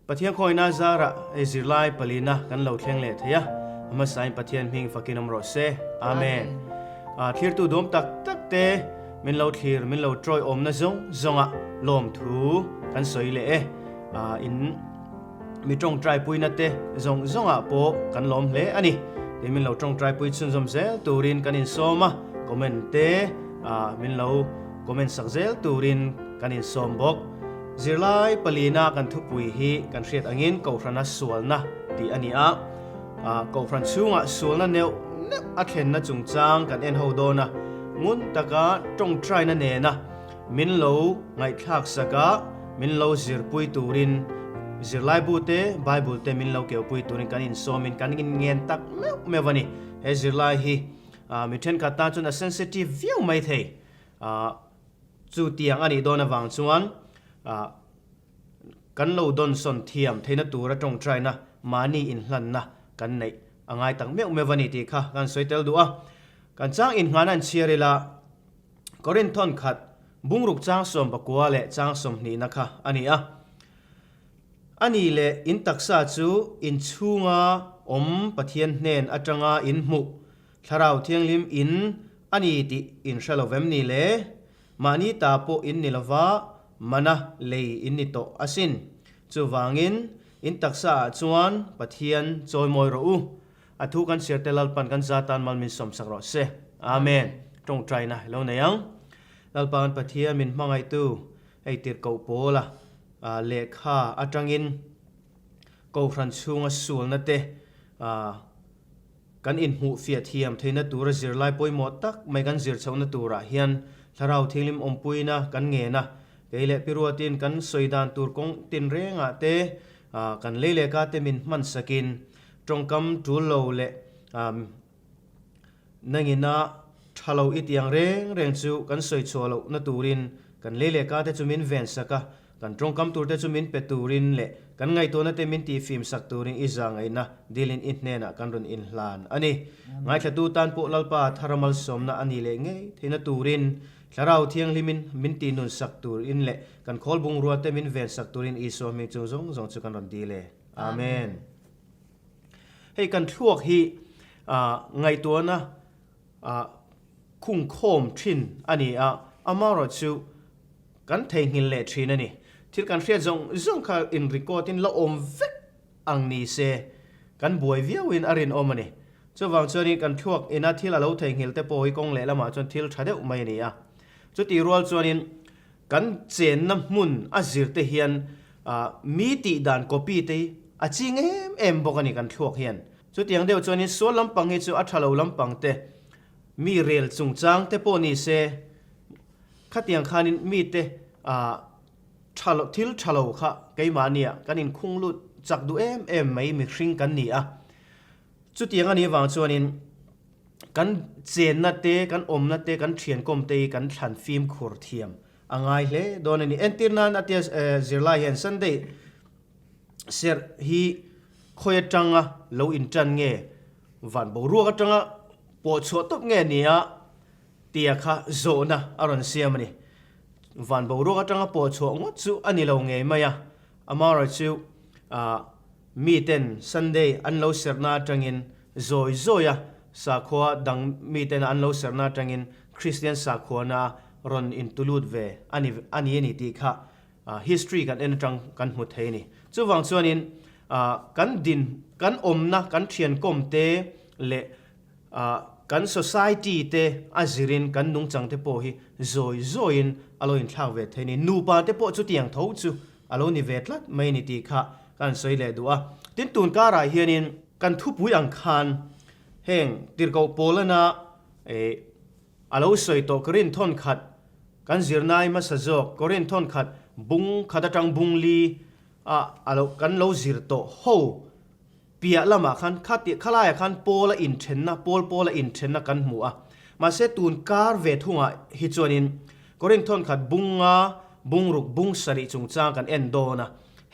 Pathian khawina zara hei zirlai palina kan lo thleng leh thei a, a hmasain Pathian hming fakin awm rawh se. Amen. Thlirtu duam tak tak te min lo thlir min lo tawi awmna zawng zawnga lawmthu kan sawi leh e. In mi tawngtai puina te zawng zawngah pawh kan lawm hle a ni. Tin min lo tawngtai pui chhunzawm zel turin kan insawm a, comment te min lo comment sak zel turin kan insawm bawk. Zirlai palina kan thupui hi kan hriat angin Kohhrana sualna tih a ni a. Kohhran chhungah sualna neuh neuh a thlenna chungchang kan en ho dawn a, ngun taka tawngtaina nena min lo ngaihthlak sak a, min lo zirpui turin zirlaibu te, Bible te min lo keupui turin kan insawmin kan inngen tak meuh meuh a ni. He zirlai hi mi thenkhat tan chuan a sensitive viau mai thei. Chu tiang a nih dawn avang chuan kan lo dawnsawn thiam theihna tura tawngtaina mahni inhlanna kan neih a ngai tak meuh meuh a ni tih kha kan sawi tel duh a. Kan chang innghan an chhiar ila, Korinthon khat bungruk chang 19 leh chang 20 na kha a ni a. A ni leh in taksa chu in chhunga awm Pathian hnen atanga in hmuh Thlarau Thianghlim in a ni tih in hre lo vem ni le? Mahni ta pawh in ni lova, mana lei in ni tawh asin. Chuvangin, in taksa ah chuan Pathian chawimawi rawh u. A thu kan chhiar te Lalpan kan za tan mal min sawmsak rawh se. Amen. Tawngtaina i lo nei ang. Lalpan Pathian min hmangaihtu hei tirhkoh pawla lehkha atangin Kohhran chhunga sualna te Kan inhmuhfiah thiam theihna tura zirlai pawimawh tak mai kan zir chhohna turah hian Thlarau Thianghlim awmpuina kan ngen a, kei leh Piruatin kan sawi dan tur kawng tinrengah te kan lei leh ka te min hman sakin tawngkam tul lo leh nangina tha lo i tiang reng reng chu kan sawi chhuah lohna turin kan lei leh ka te chu min ven sak a. Kan tawngkam turte chu min pe turin leh kan ngaihtuahna te min tihfim sak turin i za ngaihna dilin i hnenah kan rawn inhlan a ni. Ngaithlatu tan pawh Lalpa thara malsawmna a ni leh ngei theihna turin Thlarau Thianghlimin min tihnun sak turin leh kan khawl bungrua te min ven sak turin Isua hming chung zawng zawng chu kan rawn dil e. Amen. Hei kan thluak hi ngaihtuahna khungkhawm thin a ni a, amaherawhchu Kan theihnghilh leh thin a ni. Thil kan hriat zawng zawng kha in record in la awm vek ang ni se kan buai viau in a rinawm a ni. Chuvang chuanin kan thluak ina thil a lo theihnghilh te pawh hi kawng leh lamah chuan thil tha deuh mai a ni a. Chutih rual chuanin kan chenna hmun a zir te hian mi tih dan copy te hi a ching em em bawk a ni kan thluak hian. Chutiang deuh chuanin sual lampang hi chu a tha lo lampang te mi rel chungchang te pawh ni se, Khatiang khanin mite tha lo, thil tha lo kha keimahnia kan inkhung lut chak duh em em mai mihring kan ni a. Chutiang a nih avang chuanin kan chenna te, kan awmna te, kan thiankawm te hi kan thlan fimkhur thiam a ngai hle dawn a ni. Entir nan a tia zirlai hian Sunday serh hi khawi atanga lo intan nge, van boruak atanga pawhchhuah tawp nge ni a, Tia kha zawhna a rawn siam a ni. Van boruak atanga pawh chhuah ngawt chu a ni lo ngei mai a, amaherawhchu miten Sunday an lo serhna atangin zawi zawi a, sakhua dang miten an lo serhna atangin Kristian sakhuana rawn intulut ve a ni a ni a ni tih kha history kan en atang kan hmu thei a ni. Chuvang chuanin kan din kan awmna kan thiankawmte leh Kan society te a zirin kan nungchang te pawh hi zawi zawiin a lo inthlak ve thei a ni. Nupa te pawh chutiang tho chu a lo ni ve tlat mai a ni tih kha ka han sawi leh duh a. Tin, tun karah hianin kan thupui ang khan heng tirhkoh Paulana a lo sawi tawh Korinth thawn khat kan zirnai hmasa zawk Korinth thawn khat bung khat atang bung li a a lo kan lo zir tawh ho Piah lamah khan khati khalaiah khan Paula inthenna, Paul Paula inthenna kan hmu a. Mahse tun kar ve thungah hi chuanin Korinth thawn khat bung nga, bung ruk, bung sarih chungchang kan en dawn a.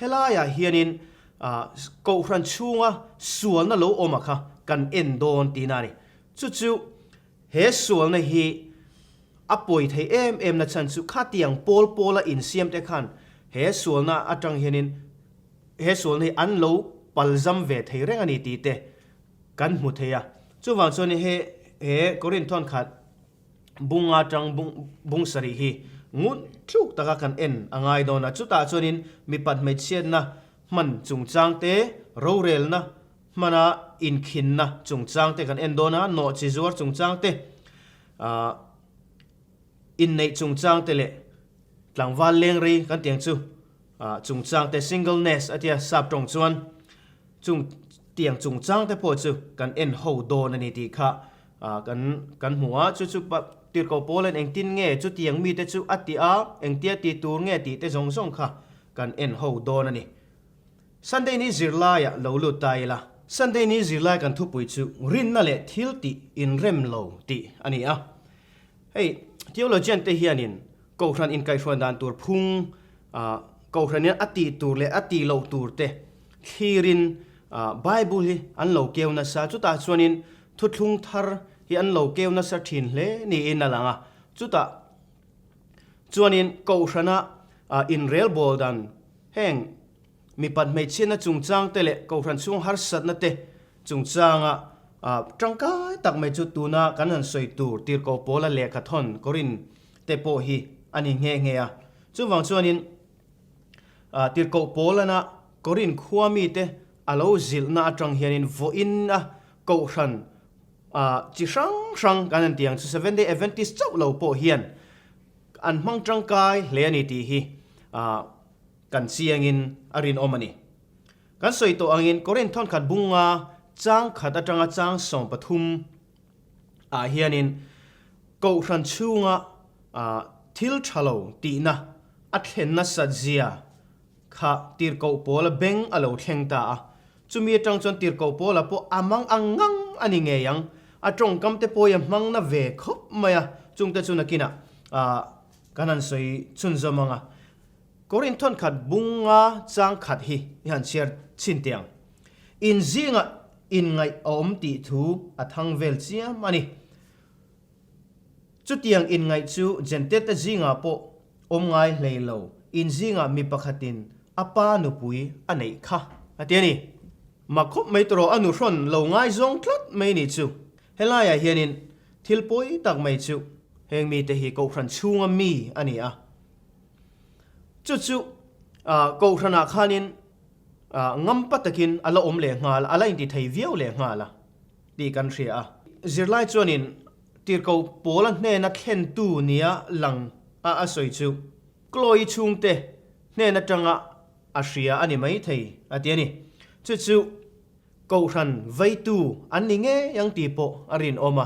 Helaiah hianin Kohhran chhunga sualna lo awma kha kan en dawn tihna a ni. Chu chu he sualna hi a pawi thei em em na chhan chu khatiang Paul Paula insiamte khan he sualna atang hianin. he sualna hi an lo palzam ve thei reng a ni tih te kan hmu thei a. Chuvang chuan he he Korinth thawnkhat bung atang bung bung sarih hi ngun tluk taka kan en a ngai dawn a. Chutah chuanin mipat hmeichhiatna hman chungchang te, rorelna hmana inkhinna chungchang te kan en dawn a, nawhchi zuar chungchang te, ah inneih chungchang te leh tlangval leng rei kan tih ang chu ah chungchang te singleness a tia sap tawng chuan chung tiang chungchang te pawh chu kan en ho dawn a ni tih kha ah kan kan hmu a chu chu tirhkoh pawl hian engtin nge chutiang mite chu a tih a engtia ti tur nge tih te zawng zawng kha kan en ho dawn a ni. Sunday ni zirlaiah lo lut ta ila. Sunday ni zirlai kan thupui chu rinna leh thil tih inrem lo tih a ni a. Hei theologian te hianin Kohhran inkaihhruan dan tur phung Kohhranin a tih tur leh a tih loh tur te thlirin Bible hi an lo keu nasa. Chutah chuanin thuthlung thar hi an lo keu nasa thin hle niin a lang a. Chutah chuanin Kohhrana inrelbawl dan Heng mipat hmeichhiatna chungchang te leh Kohhran chhung harsatna te chungchanga tangkai tak mai chu tuna kan han sawi tur Tirhkoh Paula lehkha thawn Korin te pawh hi a ni nghe nghe a. Chuvang chuanin Tirhkoh Paulana Korin khua mite a lo zilhna atang hianin vawiin a Kohhran chi hrang hrang kan han tih ang chu Seventh Day Adventist chauh lo pawh hian an hmang tangkai hle a ni tih hi kan chiangin a rinawm a ni. Kan sawi tawh angin Korinth thawnkhat bunga chang khat atanga chang 13 ah hianin Kohhran chhunga thil tha lo tihna a thlen nasat zia kha Tirhkoh Paula beng a lo thleng ta a. Chumi atang chuan Tirhkoh Paula pawh a mang ang ngang a ni ngei ang. A tawngkam te pawh i a hmang na ve khawp mai a, chungte chu nakinah kan han sawi chhunzawm ang a. Korinth thawnkhat bunga chang khat hi i han chhiar chhin teh ang. In zingah inngaih a awm tih thu a thang vel chiam a ni. Chutiang inngaih chu Jentete zingah pawh awm ngai hlei lo, in zingah mi pakhatin a pa nupui a neih kha a ti a ni. Mak khawp mai tawh a nuhrawn lo ngaizawng tlat mai ni chu. Helaiah hianin thil pawi tak mai chu heng mite hi Kohhran chhunga mi a ni a. Chu chu Kohhranah khanin ngampa takin a la awm leh nghal, a la inti thei viau leh nghal a tih kan hria a. Zirlai chuanin Tirhkoh Paula hnena thlentu nia lang a a sawi chu Chloe chhungte hnen atanga a hria a ni maithei a ti a ni. Chu chu Kohhran veitu an ni ngei ang tih pawh a rinawm a.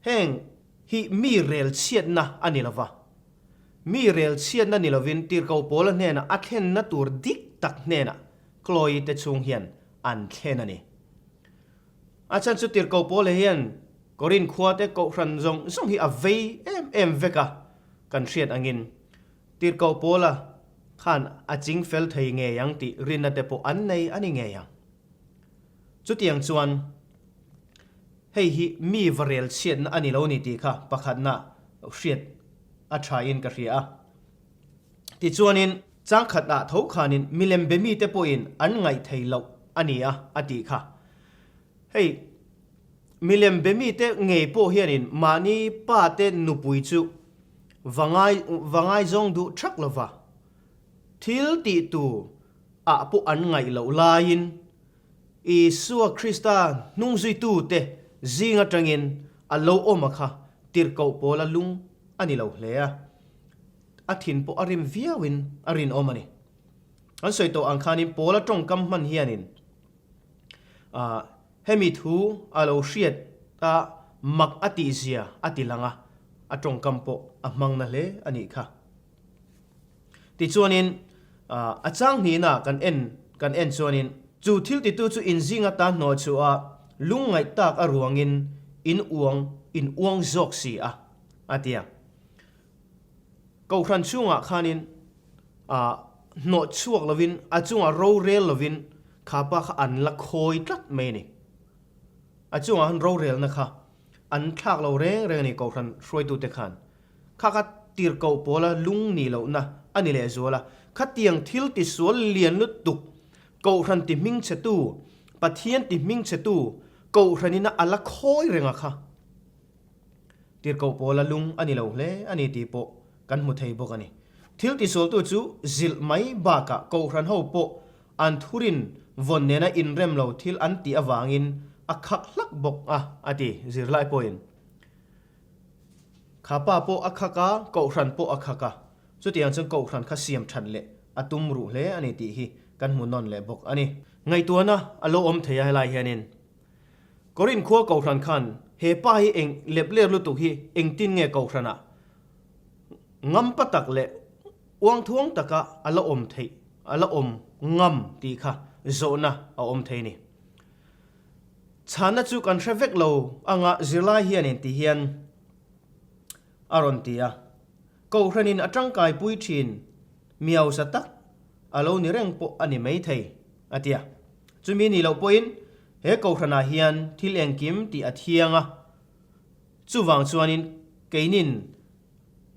Heng hi mi rel chhiatna a ni lova. Mi rel chhiatna ni lovin Tirhkoh Paula hnenah a thlenna tur dik tak hnenah Chloe te chhung hian an thlen a ni. A chhan chu Tirhkoh Paula hian Korinth khua te Kohhran zawng zawng hi a vei em em vek a, kan hriat angin Tirhkoh Paula khan a ching fel thei ngei ang tih rinna te pawh an nei a ni ngei ang. Chutiang chuan hei hi mi va rel chhiatna a ni lo ni tih kha pakhatna hriat a tha in ka hria a. Tichuanin changkhat ah tho khanin milem be mite pawhin an ngaih thei loh a ni a a tih kha. Hei milem be mite ngei pawh hianin mahni pa te nupui chu va ngai va ngaizawng duh thak lova thil tih tur ah pawh an ngaih loh laiin Isua Krista hnungzuitute zing atangin a lo awm a kha tirhkoh pawl a lung a ni lo hle a, a thin pawh a rim viauin a rinawm a ni. An sawi tawh ang khanin Paula tawngkam hman hianin hemi thu a lo hriat a mak a tihzia a ti lang a, a tawngkam pawh a hmang na hle a nih kha. Tichuanin a chang hnihna kan en kan en chuanin chu thil titu chu inzing atan hnawh chhuah a lungngaih tak a ruangin in uang in uang zawk si a, a ti a. Kohhran chhungah khanin hnawh chhuak lovin a chungah rorel lovin kha pa kha an la khawi tlat mai a ni. A chungah khan rorelna kha an thlak lo reng reng a ni Kohhran hruaitute khan. Kha kha tirhkoh pawla lung nih lohna a ni lehzual a, khatiang thil tisual lian lutuk. Kohhran ti hmingchhetu, Pathian ti hmingchhetu Kohhranina a la khawi reng a kha. Tirhkoh Paula lung a ni lo hle a ni tih pawh kan hmu thei bawk a ni. Thil tisualtu chu zilh mai bakah Kohhran ho pawh an thurin vawn nena inrem lo thil an tih avangin a khak hlak bawk a, a ti zirlai pawhin. Kha pa pawh a khak a, Kohhran pawh a khak a. Chutiang chuan Kohhran kha siam that leh a tum ruh hle a ni tih hi kan hmu nawn leh bawk a ni. Ngaihtuahna a lo awm thei a helai hianin Korin khua Kohhran khan he pa hi eng lep ler lutuk hi engtin nge Kohhranah ngampa tak leh uangthuang taka a la awm theih, a la awm ngam tih kha zawhna a awm thei ni. Chhanna chu kan hre vek lo anga zirlai hianin ti hian a rawn ti a. Kohhranin a tangkaipui thin miausa tak a lo ni reng pawh a ni maithei, a ti a. Chumi ni loh pawhin he Kohhranah hian thil engkim tih a thiang a, chuvang chuanin keinin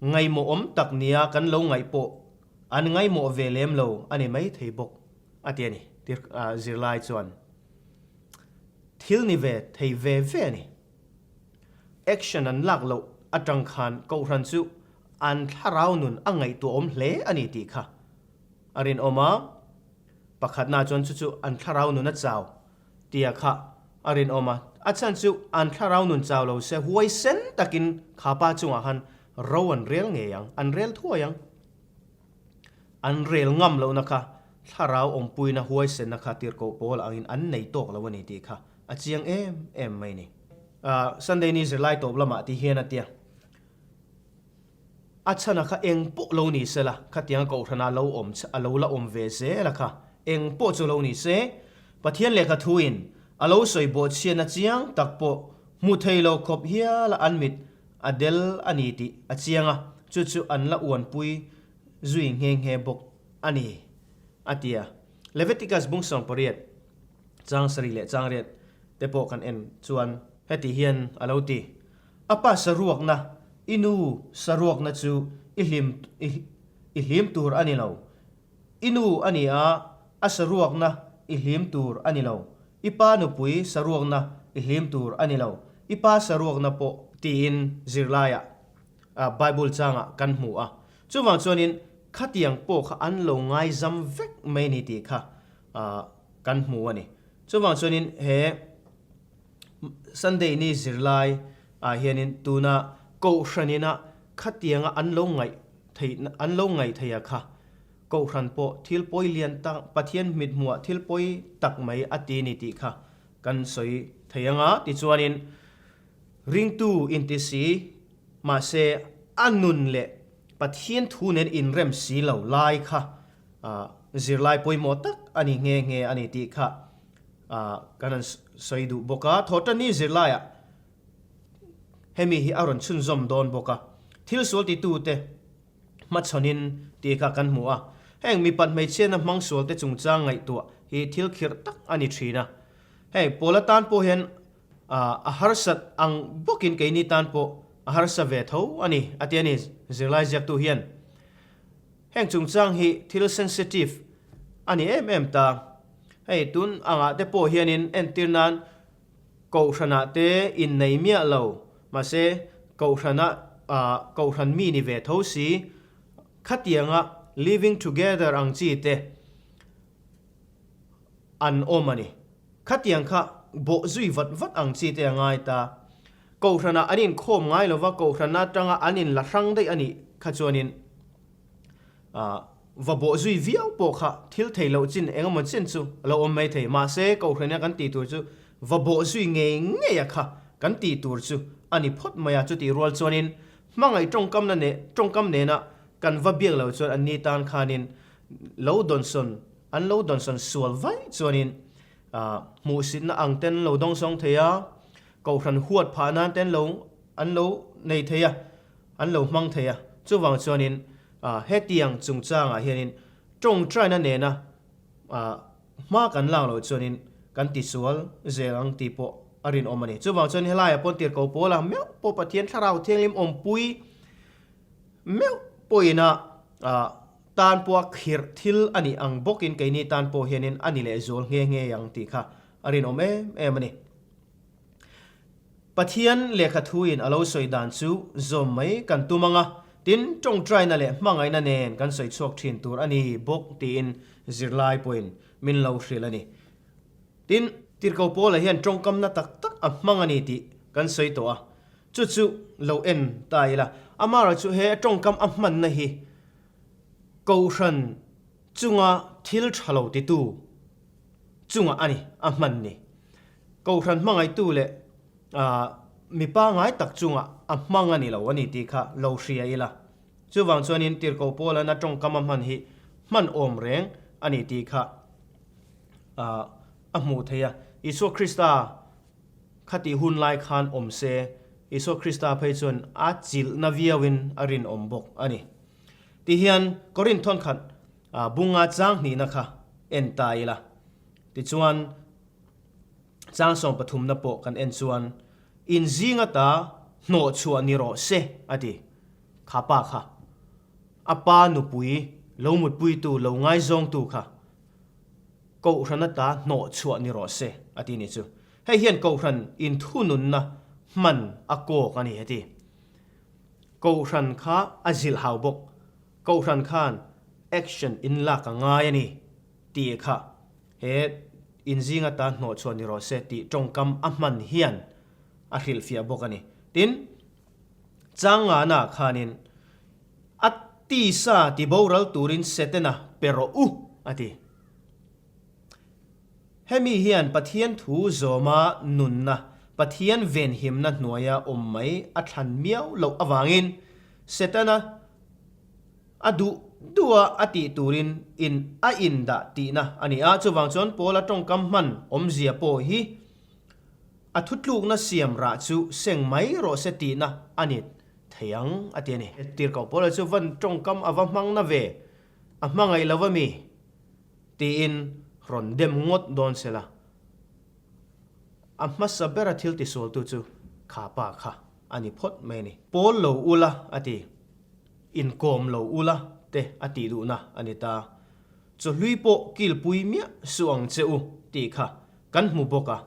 ngaihmawhawm tak nia kan lo ngaih pawh an ngaihmawh ve lem lo a ni maithei bawk, a ti a ni, zirlai chuan thil ni ve thei ve ve a ni. Action an lak loh atang khan Kohhran chu an thlarau nun a ngaihtuahawm hle a ni tih kha a rinawm a. Pakhatna chuan chu chu an thlarau nun a chau tia kha a rinawm a. A chhan chu an thlarau nun chau lo se huaisen takin kha pa chungah khan ro an rel ngei ang, an rel thuai ang. An rel ngam lohna kha thlarau awmpuina huaisenna kha tirhkoh pawl angin an nei tawk lo a ni tih kha a chiang em em mai ni. Sunday ni zirlai tawp lamah ti hian a tia. A chhana kha eng pawh lo ni se la, khatianga kohhrana lo awm a lo la awm ve zel a kha, eng pawh chu lo ni se, Pathian lehkha thuin a lo sawi bawhchhiatna chiang tak pawh hmu thei lo khawp hiala an mit a del a ni tih a chiang a, chu chu an la uanpui zui nghe nghe bawk a ni, a ti a. Leviticus bung 18 chang sarih leh chang riat te pawh kan en chuan heti hian a lo ti, A pa saruakna, i nu saruakna chu i hlim i hlim tur a ni lo. I nu a ni a, a saruakna i hlim tur a ni lo. I pa nupui saruakna i hlim tur a ni lo. I pa saruakna pawh tiin zirlaiah Bible changah kan hmu a. Chuvang chuanin khatiang pawh kha an lo ngaizam vek mai ni tih kha kan hmu a ni. Chuvang chuanin he Sunday ni zirlai ah hianin tuna Kohhranina khatianga an lo ngaih theih an lo ngaih theih a kha Kohhran pawh thil pawi lian tak Pathian mithmuah thil pawi tak mai a ti ni tih kha kan sawi thei anga tichuanin ringtu inti si mahse a nun leh Pathian thu nen inrem si lo lai kha zirlai pawimawh tak a ni nghe nghe a ni tih kha kan han sawi duh bawk a. Thawhtanni zirlaiah hemi hi a rawn chhunzawm dawn bawk a, thil sual titute hmachhawnin tih kha kan hmu a. Heng mipat hmeichhiatna hmang sualte chungchang ngaihtuah hi thil khirh tak a ni thin a. Hei Paula tan pawh hian a harsat ang bawkin keini tan pawh a harsa ve tho a ni, a ti a ni zirlai ziaktu hian. Heng chungchang hi thil sensitive a ni em em ta. Hei tun angah te pawh hianin entir nan Kohhranah te innei miah lo, mahse Kohhrana Kohhran mi ni ve tho si, khatianga living together ang chi te an awm a ni. Khatiang kha bawh zui vat vat ang chi te a ngai ta. Kohhranah an inkhawm ngai lova, Kohhran atanga an inla hrang daih a nih kha chuanin va bawh zui viau pawh kha thil thei loh chin eng emaw chin chu a lo awm mai thei. Mahse, Kohhrana kan tih tur chu va bawh zui ngei ngei a kha kan tih tur chu a ni phawt mai a. Chutih rual chuanin hmangaih tawngkamna neh tawngkam nena kan va biak lo chuan anni tan khanin lo dawnsawn an lo dawnsawn sual vaih chuanin hmuhsitna ang ten lo dawngsawng thei a, Kohhran huat phah nan te an lo an lo nei thei a, an lo hmang thei a. Chuvang chuanin hetiang chungchangah hianin tawngtaina nena hma kan lak loh chuanin kan tisual zel ang tih pawh a rinawm a ni. Chuvang chuan helaiah pawn tirhkoh pawl ang meuh pawh Pathian thlarau thianghlim awmpui meuh pawhin a. tan pawha khirh thil a nih ang bawkin keini tan pawh hianin a ni lehzual nghe nghe ang tih kha a rinawm em em a ni. Pathian lehkha thuin a lo sawi dan chu zawm mai kan tum ang a, tin tawngtaina leh hmangaihna nen kan sawi chhuak thin tur a ni bawk tiin zirlai pawhin min lo hrilh a ni. Tin, Tirhkoh Paula hian tawngkamna tak tak a hmang a ni tih kan sawi tawh a, chu chu lo en ta ila. Amaherawhchu he tawngkam a hmanna hi Kohhran chunga thil tha lo titu chungah a ni a hman ni. Kohhran hmangaihtu leh mi pangngai tak chungah a hmang a ni lo a ni tih kha lo hria ila. Chuvang chuanin Tirhkoh Paula'n a tawngkam a hman hi hman awm reng a ni tih kha a hmuh theih a. Isua Krista khatih hun lai khan awm se, Isua Krista phei chuan a chilhna viauin a rinawm bawk a ni. Tihian Korinth thawnkhat bunga chang hnihna kha en ta ila. Tichuan chang sawmpathumna pawh kan en chuan in zing ata hnawh chhuah ni rawh se a ti. Kha pa kha a pa nupui lo mutpuitu lo ngaizawngtu kha Kohhran ata hnawh chhuah ni rawh se a ti ni chu. Hei hian Kohhran inthununna hman a kawk a ni a ti. Kohhran kha a zilh hau bawk. Kohhran khan action in lak a ngai a ni tih kha he inzing ata hnawh chhuah ni rawh se tih tawngkam a hman hian a hrilhfiah bawk a ni. Tin, Changngana khanin a tisa ti boral turin Setana pe rawh u a ti. Hemi hian Pathian thu zawma nunna, Pathian venhimna hnuaia awm mai a thlan miau loh avangin Setana a duh duha a tih turin in a indah tihna a ni a. Chuvang chuan Paula tawngkam hman awmzia pawh hi a thutlukna siam rah chu seng mai rawh se tihna a ni thei ang a ti a ni. Tirhkoh Paula chu van tawngkam a va hmang na ve, a hmangaih lo a mi? Tiin rawn dem ngawt dawn se la, a hmasa bera thil tisualtu chu kha pa kha a ni phawt mai a ni. Pawl lo ula a ti, inkawm lo ula te a tih duhna a ni ta. Chawhlui pawh kilpui miah suh ang che u tih kha kan hmu bawk a.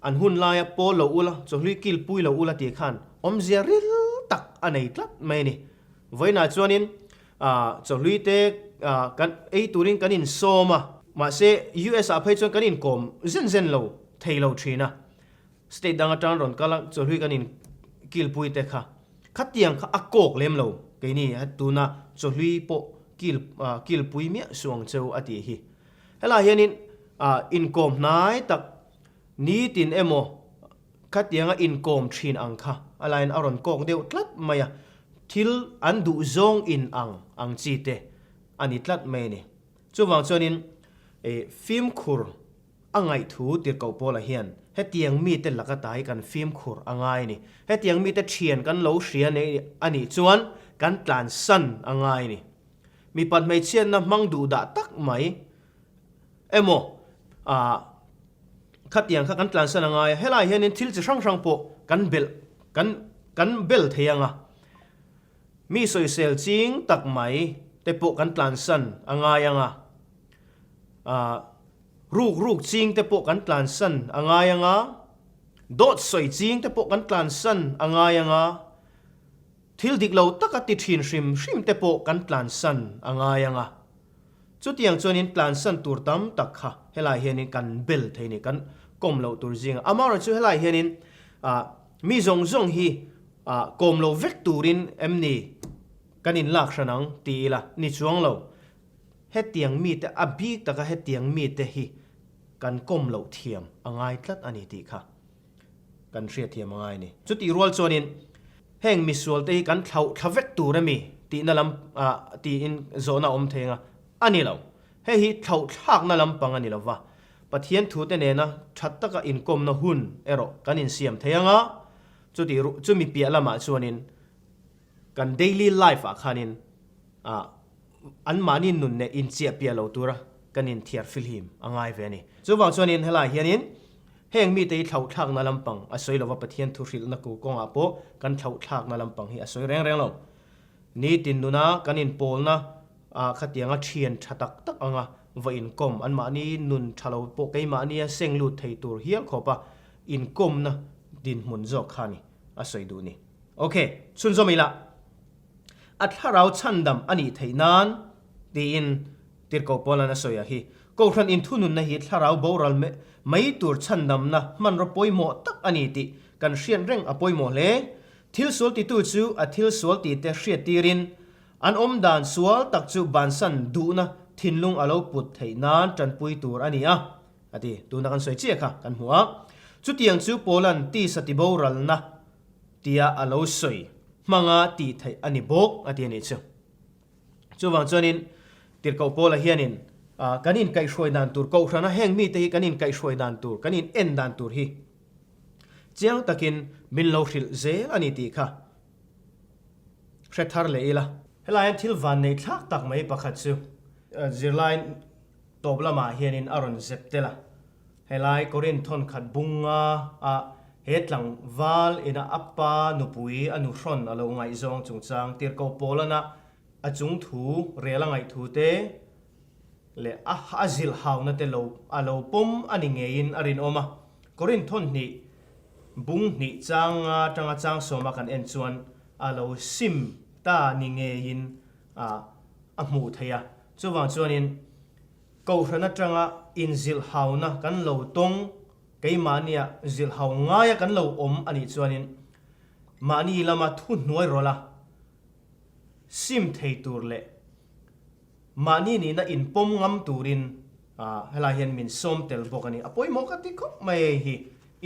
An hun laia pawl lo ula, chawhlui kilpui lo ula tih khan awmzia ril tak a nei tlat mai a ni. Vawiinah chuanin chawhlui te kan ei turin kan insawm a, mahse US ah phei chuan kan inkawm zen zen lo thei lo thin a. State dang atang rawn kal a, chawhlui kan in kilpui te kha khatiang kha a kawk lem lo keini tuna chawhlui pawh kil kilpui miah suh ang cheu a tih hi. Helaiah hianin inkawm hnai tak nitin emaw khatianga inkawm thin ang kha a laiin a rawn kawk deuh tlat mai a, thil an duh zawng in ang ang chi te a ni tlat mai a ni. Chuvang chuanin fimkhur a ngaihthu tirhkoh Paula hian hetiang mite laka ta hi kan fimkhur a ngai a ni. Hetiang mite thian kan lo hria a nih chuan kan tlansan a ngai a ni. Mipat hmeichhiatna hmang duh dah tak mai emaw ah khatiang kha kan tlansan a ngai a, helaiah hianin thil chi hrang hrang pawh kan belh kan kan bel thei ang a, mi sawisel ching tak mai te pawh kan tlansan a ngai ang a, ah ruk ruk ching te pawh kan tlansan a ngai ang a, dawt sawi ching te pawh kan tlansan a ngai ang a. Thil dik lo taka ti thin hrim hrim te pawh kan tlansan a ngai ang a. Chutiang chuanin tlansan tur tam tak kha helai hianin kan bel thei ni, kan kawm loh tur zingah. Amaherawhchu chu helai hianin mi zawng zawng hi kawm lo vek turin em ni kan inlak hran ang ti ila ni chuang lo. Hetiang mite, a bik taka hetiang mite hi kan kawm loh thiam a ngai tlat a ni tih kha. Kan hriatthiam a ngai a ni. Chutih rual chuanin heng misualte hi kan thlauh thla vek tur emi tihna lam ah tiin zawhna a awm thei ang a, a ni lo. Hei hi thlauh thlakna lampang a ni lo va, Pathian thute nena tha taka inkawmna hun erawh kan insiam thei ang a, chutih chumi piah lamah chuanin kan daily life ah khanin ah anmahni nun leh inchiah piah lo tura kan inthiar filhim a ngai ve a ni. Chuvang chuanin helaiah hianin heng mite hi thlauhthlakna lampang a sawi lova Pathian thu hrilhna ku kawngah pawh kan thlauhthlakna lampang hi a sawi reng reng lo. Nitin nuna kan inpawlna Khatianga thian tha tak tak anga va inkawm anmahni nun tha lo pawh keimahnia seng lut thei tur hial khawpa inkawmna dinhmun zawk kha ni a sawi duh ni. Ok, chhunzawm ila. A thlarau chhandam a nih theih nan tiin Tirhkoh Paulan a sawi a hi. Kohhran inthununna hi thlarau boral mai tur chhandamna hmanraw pawimawh tak a ni tih kan hriat reng a pawimawh hle. Thil sual titu chu a thil sual tite hriat tirin An awm dan sual tak chu bansan duhna thinlung a lo put theih nan tanpui tur a ni a, a ti. Tuna kan sawi chiah kha kan hmu a. Chutiang chu Paula'n tisa tiboralna tia a lo sawi hmanga tih theih a ni bawk a ti a nih chu. Chuvang chuanin Tirhkoh Paula hianin kan inkaihhruai dan tur, Kohhrana heng mite hi kan inkaihhruai dan tur, kan in en dan tur hi chiang takin min lo hrilh zel a ni tih kha Hre thar leh ila. Helai hian thil van nei thlak tak mai pakhat chu zirlai tawp lamah hianin a rawn zep tel a. Helai Korinth thawn khat bunga a he tlangval ina a pa nupui a nuhrawn a lo ngaihzawng chungchang tirhkoh Paulana a chung thu rel a ngaih thu te leh a a zilh hauna te lo a lo pawm a ni ngeiin a rinawm a. Korinth thawn hnih Bung hnih changa tanga chang sawma kan en chuan a lo sim ta ni ngeiin a a hmuh theih a. Chuvang chuanin Kohhran atanga inzilhhauna kan lo tawng, keimahnia zilhhau ngaia kan lo awm a nih chuanin mahni lama thuhnuai rawlha sim thei tur leh Mahni nihna inpawm ngam turin helai hian min sawm tel bawk a ni. A pawimawh ka ti khawp mai hei hi.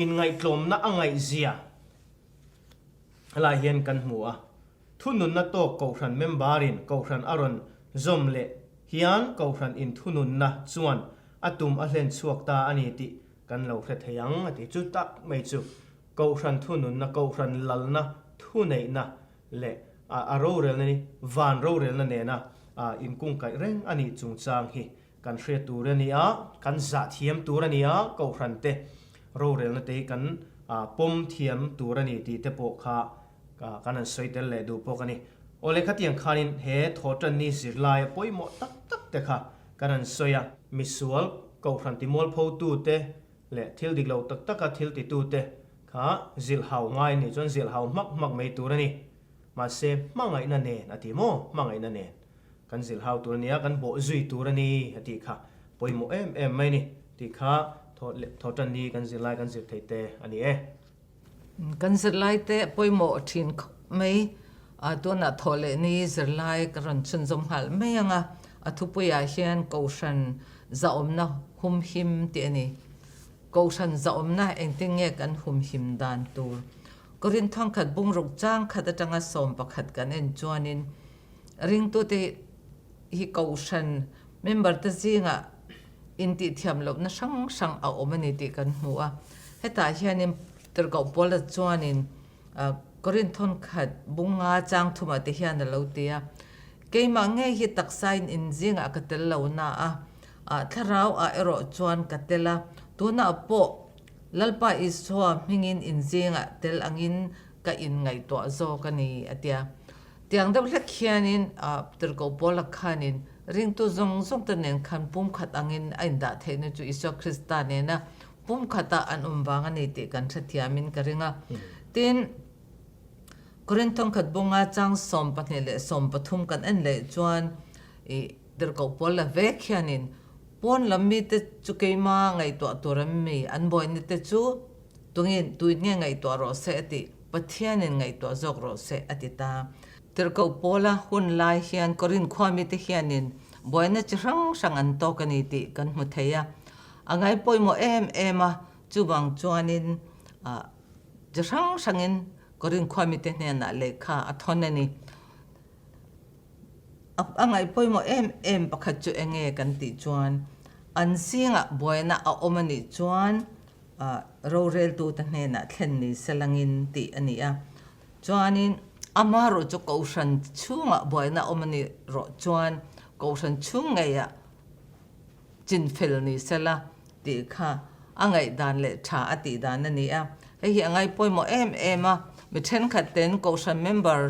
Inngaihtlawmna a ngaihzia helai hian kan hmu a. Thununna tawk Kohhran member-in Kohhran a rawn zawm leh hian Kohhran inthununna chuan a tum a hlen chhuak ta a ni tih kan lo hre thei ang a ti. Chu tak mai chu Kohhran thununna, Kohhran lalna thuneihna leh a rorelna ni van rorelna nena inkungkaih reng a nih chungchang hi kan hriat tur a ni a, kan zah thiam tur a ni a, Kohhran te rorelna te hi kan pawm thiam tur a ni tih te pawh kha kan han sawi tel leh duh bawk a ni. Awle khatiang khanin he thawhtanni zirlai pawimawh tak tak te kha kan han sawi a, misual Kohhran timualphotute leh thil dik lo tak taka thil titute kha zilhhau ngai a nih chuan zilhhau hmak hmak mai tur a ni. Mahse, hmangaihna nen a ti maw? Hmangaihna nen kan zilhhau tur a ni a, kan bawh zui tur a ni a tih kha pawimawh em em mai a ni tih kha thawhtan ni kan zirlai kan zir thei te a ni e. Kan zirlai te pawimawh thin khawp mai. Tunah thawh leh ni zirlai ka rawn chhunzawm nghal mai ang a, a thupuiah hian Kohhran zahawmna humhim tih a ni. Kohhran zahawmna engtin nge kan humhim dan tur? Korinth thawngkhat bungruk chang khat atanga 11 kan en chuanin ringtute hi Kohhran member te zingah intihthiam lohna hrang hrang a awm a ni tih kan hmu a. Hetah hianin Tirhkoh Paula chuanin Korinth thawngkhat bunga chang thumah te hian a lo ti a, Keimah ngei hi taksain in zingah ka tel lo na a, Ah thlarau ah erawh chuan ka tel a, tunah pawh Lalpa Isua hmingin in zingah tel angin ka inngaihtuah zawk a ni, a ti a. Tiang deuh hlek hianin Tirhkoh Paula khanin ringtu zawng zawng te nen khan pumkhat angin a indah theihna chu Isua Krista nena pumkhata an awm vang a ni tih kan hrethiamin ka ring a. Tin, Korinth thawngkhat bunga chang 12 leh 13 kan en leh chuan ih, Tirhkoh pawl la vek hianin pawn lam mite chu keima ngaihtuah tur an mi, an buaina te chu tungin tuin nge ngaihtuah rawh se a ti, Pathianin ngaihtuah zawk rawh se a ti ta. Tirhkoh pawla hun lai hian Korinth khua mite hianin buaina chi hrang hrang an tawk a ni tih kan hmu thei a. A ngai pawimawh em em a, chuvang chuanin chi hrang hrangin Korinth khua mite hnenah lehkha a thawn a ni. A ngaih pawimawh em em pakhat chu eng nge kan tih chuan an zingah buaina a awm a nih chuan roreltute hnenah thlen ni se langin tih a ni a. Chuanin amaherawh chu Kohhran chhungah buaina a awm a nih rawh chuan Kohhran chhung ngeiah chinfel ni sela tih kha a ngaihdan leh tha a tih dan a ni a. Hei hi a ngaih pawimawh em em a, mi thenkhat ten Kohhran member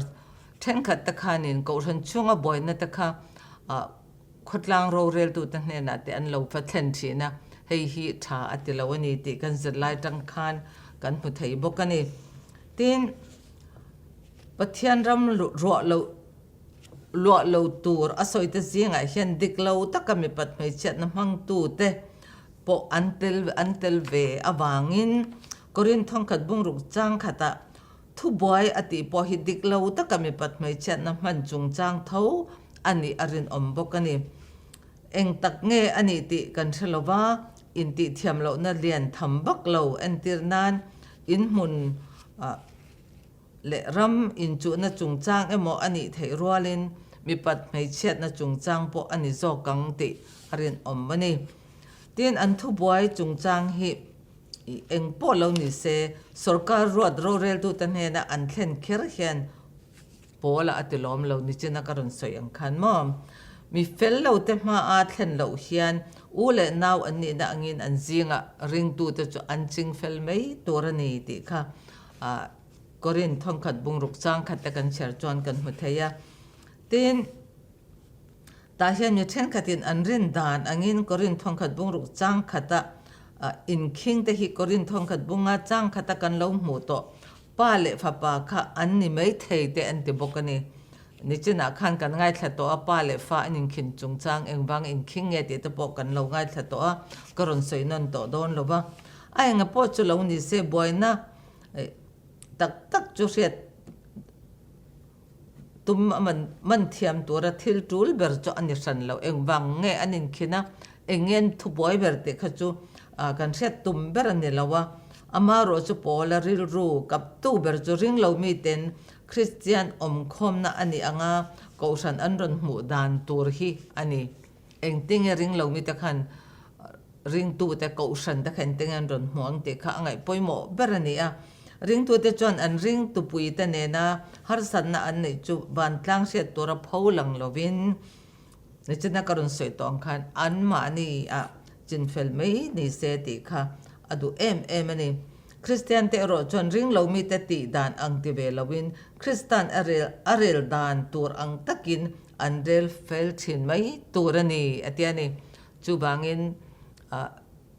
Thenkhat te khanin Kohhran chhunga buaina te kha Khawtlang roreltute hnenah te an lo va thlen thin a, hei hi tha a ti lo a ni tih kan zirlai tang khan kan hmu thei bawk a ni. Tin, Pathian ram ruah lo luah lo tur a sawite zingah hian dik lo taka mipat hmeichhiatna hmangtute pawh an tel an tel ve avangin Korinth thawngkhat bungruk changkhatah Thubuai a tih pawh hi dik lo taka mipat hmeichhiatna hman chungchang tho a nih a rinawm bawk a ni. Eng tak nge a nih tih kan hre lo va, intihthiam lohna lian tham vak lo entir nan inhmun leh ram inchuhna chungchang emaw a nih theih rualin mipat hmeichhiatna chungchang pawh a ni zawk ang tih a rinawm a ni. Tin, an thubuai chungchang hi Eng pawh lo ni se, sorkar ruat roreltute hnena an thlen kher hian Paula a ti lawm lo nichina ka rawn sawi ang khan maw? Mi fel lote hmaa thlen loh hian u leh nau an nihna angin an zingah ringtute chu an ching fel mai tur a ni tih kha Korinth thawnkhat bungruk changkhat te kan chhiar chuan kan hmu thei a. Tin. Tah hian mi thenkhatin an rin dan angin Korinth thawnkhat bungruk changkhata inkhing te hi Korinth thawnkhat bunga changkhata kan lo hmuh tawh pa leh fapa kha an ni mai thei te an ti bawk a ni. Nichinah khan kan ngaithla tawh a, pa leh fa an inkhin chungchang engvang inkhing nge tih te pawh kan lo ngaithla tawh a, ka rawn sawi nawn tawh dawn lo va. A enga pawh chu lo ni se buaina tak tak chu hriat Tum a man man thiam tura thil tul ber chu a ni hran lo. Engvang nge an inkhin a, eng nge an thubuai ber tih kha chu kan hriat tum ber a ni lo a. Amaherawh chu Paula rilru kaptu ber chu ring lo miten Kristian awmkhawmna a nih anga Kohhran an rawn hmuh dan tur hi a ni. Engtinge ring lo mite khan Ringtute kohhran te kha engtin an rawn hmu ang tih kha a ngaih pawimawh ber a ni a. Ringtute chuan an ringtupuite nena harsatna an neih chu vantlang hriat tura pho lang lovin nichina ka rawn sawi tawh ang khan anmahni ah chinfel mai ni se tih kha a duh em em a ni. Kristiante erawh chuan ringlo mite tih dan ang ti ve loin Kristan a rel a rel dan tur ang takin an rel fel thin mai tur a ni a ti a ni. Chuvangin,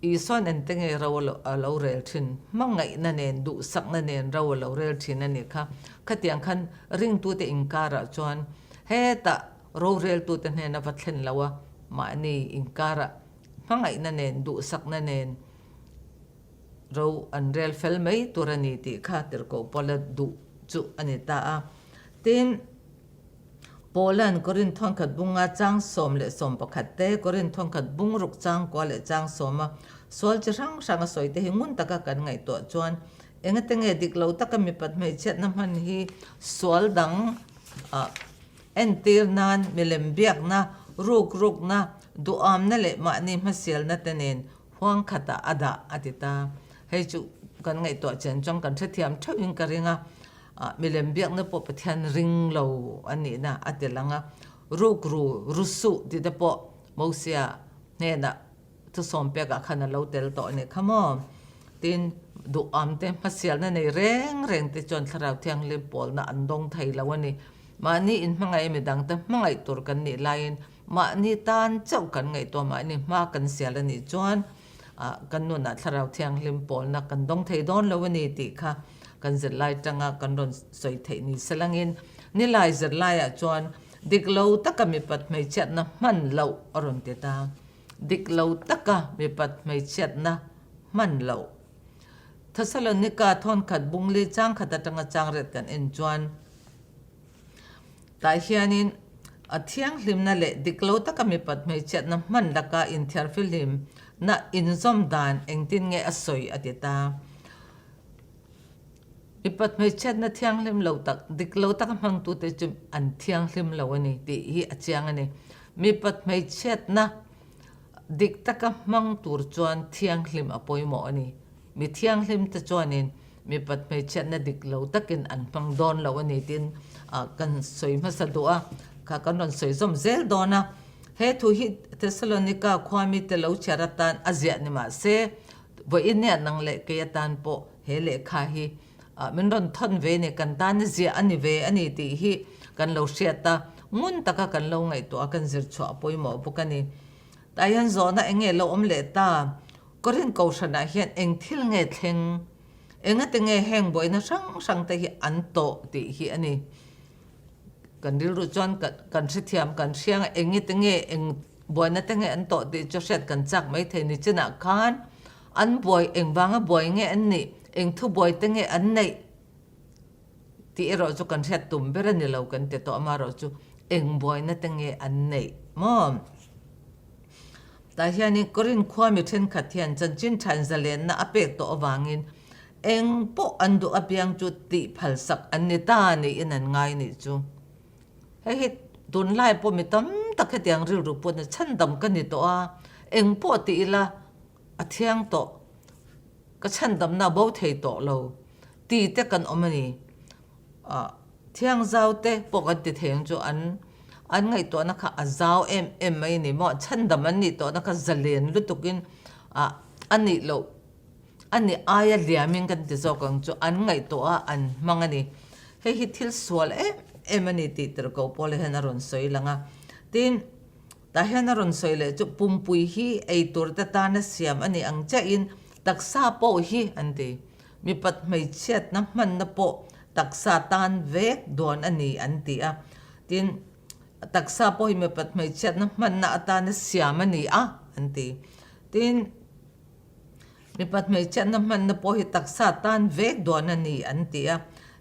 Isua'n ente nge ro a lo rel thin? Hmangaihna nen, duhsakna nen ro a lo rel thin a nih kha. Khatiang khan ringtute inkarah chuan hetah roreltute hnena va thlen lo a, mahni inkarah hmangaihna nen, duhsakna nen ro an rel fel mai tur a ni tih kha tirhkoh Paula duh chu a ni ta a. Tin, Paula'n Korinth thawnkhat bunga chang 11 te, Korinth thawnkhat bungruk chang kua leh chang sawma sual chi hrang hrang a sawi te hi ngun taka kan ngaihtuah chuan engate nge dik lo taka mipat hmeichhiatna hman hi sual dang entir nan milem biakna, rukrukna, duhamna leh mahni hmasialna te nen huang khatah a dah a ti ta. Hei chu kan ngaihtuah chian chuan kan hrethiam theuhin ka ring a. Milem biakna pawh Pathian ring lo a nihna a ti lang a, rukru, rusuh tih te pawh Mosia hnenah thusawm pekah khan a lo tel tawh a nih kha maw? Tin, duham te, hmasialna nei reng reng te chuan Thlarau Thianghlim pawlna an dawng thei lo a ni. Mahni inhmangaih midang te hmangaih tur kan nih laiin mahni tan chauh kan ngaihtuah mahni hma kan sial a nih chuan kan nunah Thlarau Thianghlim pawlna kan dawng thei dawn lo a ni tih kha kan zirlai tanga kan rawn sawi theih ni se langin nilai zirlaiah chuan dik lo taka mipat hmeichhiatna hman loh a rawn ti ta. Dik lo taka mipat hmeichhiatna hman loh. Thesalonika thawnkhat bungli changkhat atanga changriat kan en chuan Tah hianin a thianghlimna leh dik lo taka mipat hmeichhiatna hman laka inthiarfihlimna inzawm dan engtin nge a sawi a ti ta. Mipat hmeichhiatna thianghlim lo tak, dik lo taka hmangtute chu an thianghlim lo a ni tih hi a chiang a ni. Mipat hmeichhiatna dik taka hmang tur chuan thianghlim a pawimawh a ni. Mi thianghlimte chuanin mipat hmeichhiatna dik lo takin an hmang dawn lo a ni tiin kan sawi hmasa duh a, kha kan rawn sawi zawm zel dawn a. He thu hi Thessalonika khua mite lo chhiar atan a ziah ni mah se, vawiin nia nang leh kei atan pawh he lehkha hi min rawn thawn ve ni, kan tan a ziah a ni ve a ni tih hi kan lo hriat a. ngun taka kan lo ngaihtuah a kan zir chhuah a pawimawh bawk a ni. Tah hian zawhna eng nge lo awm leh ta? Korin Kohhranah hian eng thil nge thleng? Engate nge heng buaina hrang hrang te hi an tawh tih hi a ni. Kan rilru chuan kan hrethiam kan hriang a, engite nge eng buaina te nge an tawh tih chu hriat kan chak mai thei ni chinah khan an buai engvanga buai nge an nih, eng thu buai te nge an neih tih erawh chu kan hriat tum ber a ni lo kan ti tawh amaherawh chu eng buaina te nge an neih maw? Tah hianin Korin khua mi thenkhat hian chanchin thain zalenna a pek tawh avangin eng pawh an duh apiang chu tih phalsak an ni ta niin an ngai nih chu. Hei hi tunlai pawh mi tam tak hetiang rilru pawhin chhandam ka ni tawh a, eng pawh ti ila a thiang tawh, ka chhandamna a bo thei tawh lo ti te kan awm a ni. Thiang zau te pawh kan ti thei ang chu an an ngaihtuahna kha a zau em em mai a ni maw? Chhandam an nih tawhna kha zalen lutukin ah a nih loh a nih aia liamin kan ti zawk ang chu an ngaihtuah a an hmang a ni. Hei hi thil sual em em a ni tih tir ko Paula hian a rawn sawi lang a. Tin, tah hian a rawn sawi leh chu pumpui hi ei tur te tana siam a nih ang chiahin taksa pawh hi an ti. Mipat hmeichhiatna hmanna pawh taksa tan vek dawn a ni an ti a. Tin, taksa pawh hi mipat hmeichhiatna hmanna atana siam a ni a an ti. Tin, mipat hmeichhiatna hmanna pawh hi taksa tan vek dawn a ni an ti a.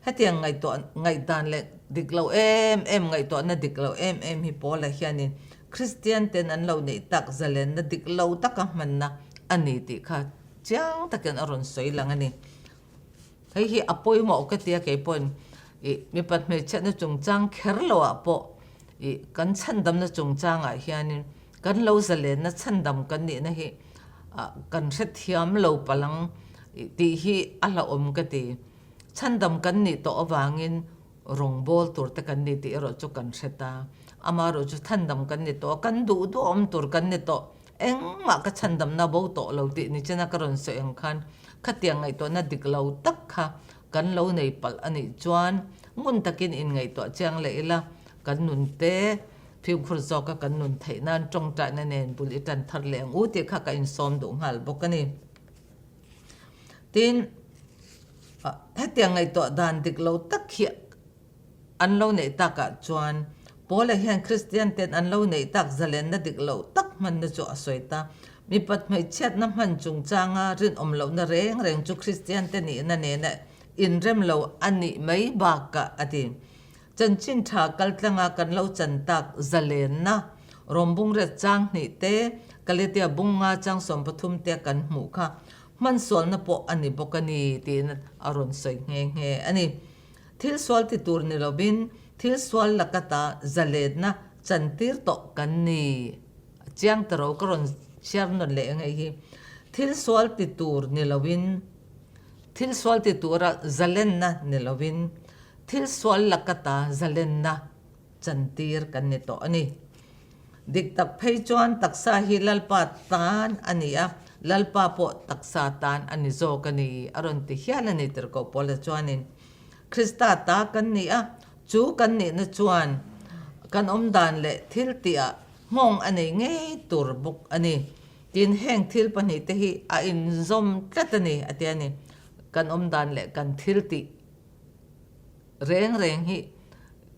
Hetiang ngaihtuah ngaihdan leh dik lo em em ngaihtuahna dik lo em em hi Paula hianin Kristian ten an lo neih tak zalenna dik lo taka hmanna a ni tih kha Chiang takin a rawn sawi lang a ni. Hei hi a pawimawh ka tia kei pawhin ih mipat hmeichhiatna chungchang kher loah pawh ih kan chhandamna chungchangah hianin kan lo zalenna chhandam kan nihna hi ah kan hrethiam lo palang ih tih hi a hlauhawm ka ti. Chhandam kan nih tawh avangin Rawngbawl tur te kan ni tih erawh chu kan hre ta. Amaherawh chu chhandam kan ni tawh a, kan duh duh awm tur kan ni tawh. Engmah ka chhandamna bo tawh lo tih ni chena ka rawn sawi ang khan khatiang ngaihtuahna dik lo tak kha kan lo nei palh a nih chuan ngun takin inngaihtuah chiang leh ila kan nun te fimkhur zawka kan nun theih nan tawngtaina nen bul i tan thar leh ang u tih kha ka insawm duh nghal bawk a ni. Tin, hetiang ngaihtuah dan dik lo tak hi an lo neih takah chuan Paula hian Kristian ten an lo neih tak zalenna dik lo tak hmanna chu a sawi ta. Mipat hmeichhiatna hman chungchanga rinawm lohna reng reng chu Kristian te nihna nena inrem lo a nih mai bakah a ti. Chanchin tha kaltlanga kan lo chan tak zalenna Rawmbungret chang hnih te, Kaletia bunga chang 13 te kan hmuh kha hmansualna pawh a ni bawk a ni tiin a rawn sawi nghe nghe a ni. Thil sual ti tur ni lovin thil sual lakata zalenna chantir tawh kan ni. A chiang ta ro ka rawn chhiar nawn leh ang hei hi. Thil sual ti tur ni lovin thil sual ti tura zalenna ni lovin thil sual lakata zalenna chantir kan ni tawh a ni. Dik tak phei chuan taksa hi Lalpa tan a ni a, Lalpa pawh taksa tan a ni zawk a ni, a rawn ti hial a ni tirhkoh Paula chuanin. Krista ta kan ni a, chu kan nihna chuan kan awmdan leh thil tihah nghawng a nei ngei tur bawk a ni. Tin, heng thil pahnihte hi a inzawm tlat a ni, a ti a ni. Kan awmdan leh kan thil tih reng reng hi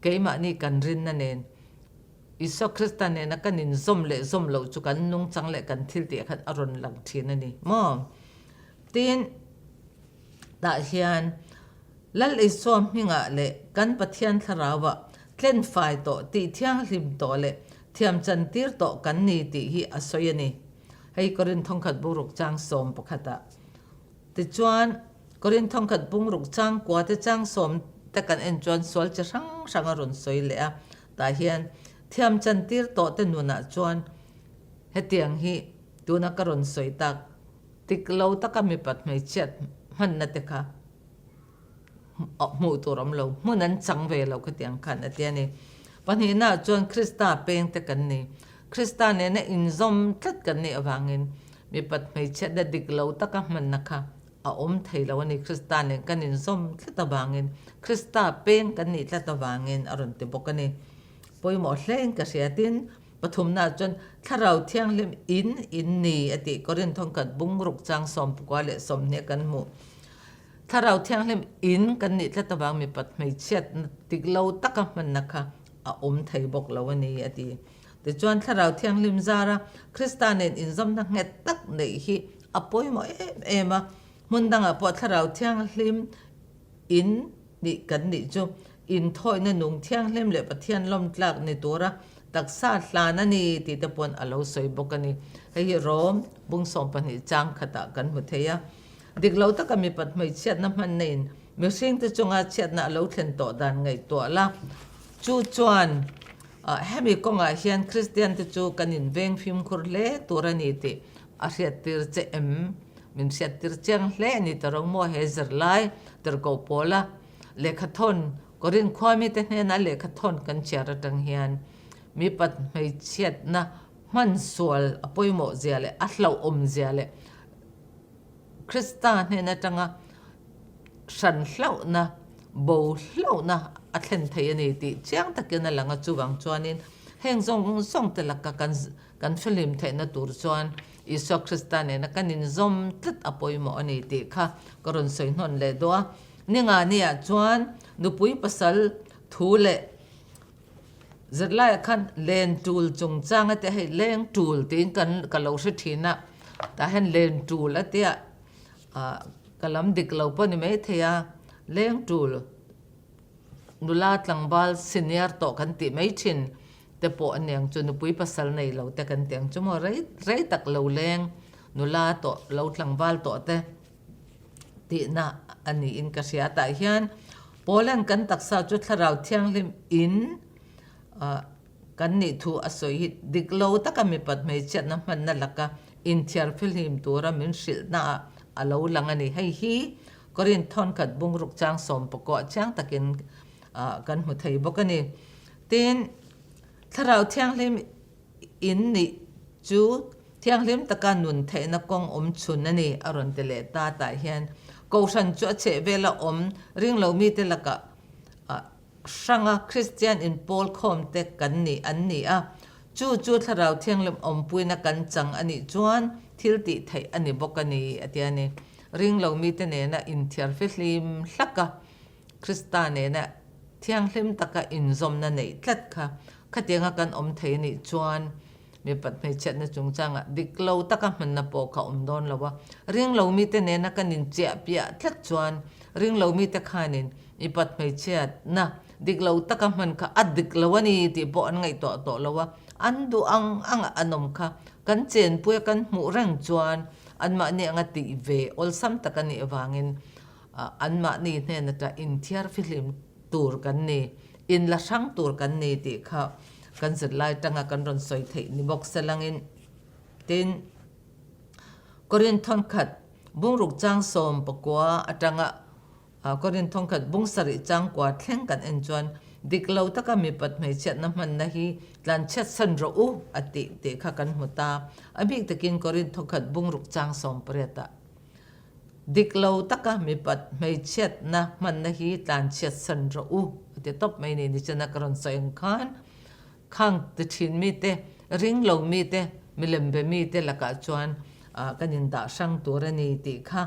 keimahni kan rinna nen Isua Krista nena kan inzawm leh zawm loh chu kan nungchang leh kan thil tih ah khan a rawn lang thin a ni maw? Tin, tah hian Lal Isua hmingah leh kan Pathian Thlarauah tlen fai tawh, tih thianghlim tawh leh thiam chantir tawh kan ni tih hi a sawi a ni. Hei Korin thawngkhat bungruk chang 11 ah. Tichuan, Korin thawngkhat bungruk chang kua te chang sawm te kan en chuan sual chi hrang hrang a rawn sawi leh a. Tah hian thiam chantir tawh te nunah chuan hetiang hi tuna ka rawn sawi tak tik lo taka mipat hmeichhiat hmanna te kha hmuh tur awm lo, hmun an chang ve lo khatiang khan a ti a ni. Pahnihnaah chuan Krista peng te kan ni. Krista nena inzawm tlat kan nih avangin mipat hmeichhiatna dik lo taka hmanna kha a awm thei lo a ni. Krista nen kan inzawm tlat avangin, Krista peng kan nih tlat avangin a rawn ti bawk a ni. pawimawh hlein ka hria. Tin, pathumnaah chuan Thlarau Thianghlim in in ni a tih Korinth thawngkhat bungruk chang sawmpakua leh sawmhnih kan hmuh. Thlarau Thianghlim in kan nih tlat avang mipat hmeichhiatna tik lo taka hmanna kha a awm thei bawk lo a ni a ti. Tichuan Thlarau Thianghlim zara Krista nen inzawmna nghet tak neih hi a pawimawh em em a, hmun dangah pawh Thlarau Thianghlim in nih kan nih chu inthawihna nung thianghlim leh Pathian lawmtlak ni tura taksa hlan a ni tih te pawn a lo sawi bawk a ni. Hei hi Rom bung 12 chang khatah kan hmu thei a. Dik lo taka mipat hmeichhiatna hmanna in mihringte chunga chhiatna a lo thlen tawh dan ngaihtuah la. Chu chuan hemi kawngah hian Kristian te chu kan inveng fimkhur hle tur a ni tih a hriattir che em? Min hriattir chiang hle a ni ta rawng maw he zirlai tirhkoh pawla lehkhathawn Korin khua mite hnena lehkhathawn kan chhiar atang hian mipat hmeichhiatna hman sual a pawimawh zia leh a hlauhawm zia leh Krista hnen atanga hran hlauhna, bo hlauhna a thlen thei a ni tih chiang takin a lang a, chuvang chuanin heng zawng zawng te laka kan kan fihlim theihna tur chuan Isua Krista nena kan inzawm tlat a pawimawh a ni tih kha ka rawn sawi hnawn leh duh a. Ningani-ah chuan nupui pasal thu leh Zirlaiah khan len tul chungchang a tia hei leng tul tiin kan ka lo hre thin a, tah hian len tul a tia ah ka lam dik lo pawh a ni maithei a, leng tul nula tlangval senior tawh kan tih mai thin te pawh a niang chu nupui pasal nei lo te kan tih ang chu maw rei rei tak lo leng nula tawh lo tlangval tawh te. Tihna a niin ka hria. Tah hian Poland kan taksa chu Thlarau Thianghlim in kan nih thu a sawi hi dik lo taka mipat hmeichhiatna hmanna laka inthiar fihlim tura min hrilhnaah a lo lang a ni. Hei hi Korinth thawnkhat bungruk chang sawmpakawh chiang takin kan hmu thei bawk a ni. Tin, Thlarau Thianghlim In nih chu thianghlim taka nun theihna kawng awm chhun a ni, a rawn ti leh ta. Tah hian Kohhran chu a chhehvela awm ring lo mite lakah hranga Kristian inpawl khawmte kan nih an ni a. Chu chu Thlarau Thianghlim awmpuina kan chang a nih chuan thil tih theih a ni bawk a ni, a ti a ni. Ring lo mite nena inthiar fihlim hlak a. Krista nena thianghlim taka inzawmna neih tlat kha khatianga kan awm thei anih chuan mipat hmeichhiatna chungchangah dik lo taka hmanna pawh kha awm dawn lo a. Ring lo mite nena kan inchiah piah tlat chuan ring lo mite khanin mipat hmeichhiatna dik lo taka hman kha a dik lo a ni tih pawh an ngaihtuah tawh lo a, an duh ang anga an awm kha kan chenpuia kan hmuh reng chuan anmahni anga tih ve awlsam tak a nih avangin Anmahni hnen ata inthiar fihlim tur kan ni, inla hrang tur kan ni tih kha kan zirlai tanga kan rawn sawi theih ni bawk se langin. Tin, Korinth thawnkhat bungruk chang 19 atanga Korinth thawnkhat bung sarih chang kua thleng kan en chuan dik lo taka mipat hmeichhiatna hmanna hi tlanchhiat san rawh u a tih tih kha kan hmu ta. A bik takin Korinth thawnkhat bungruk chang 18 ah. Dik lo taka mipat hmeichhiatna hmanna hi tlanchhiat san rawh u a ti tawp mai ni. Nichina ka rawn sawi ang khan khang ti thin mite, ring lo mite, milem be mite lakah chuan kan indah hrang tur a ni tih kha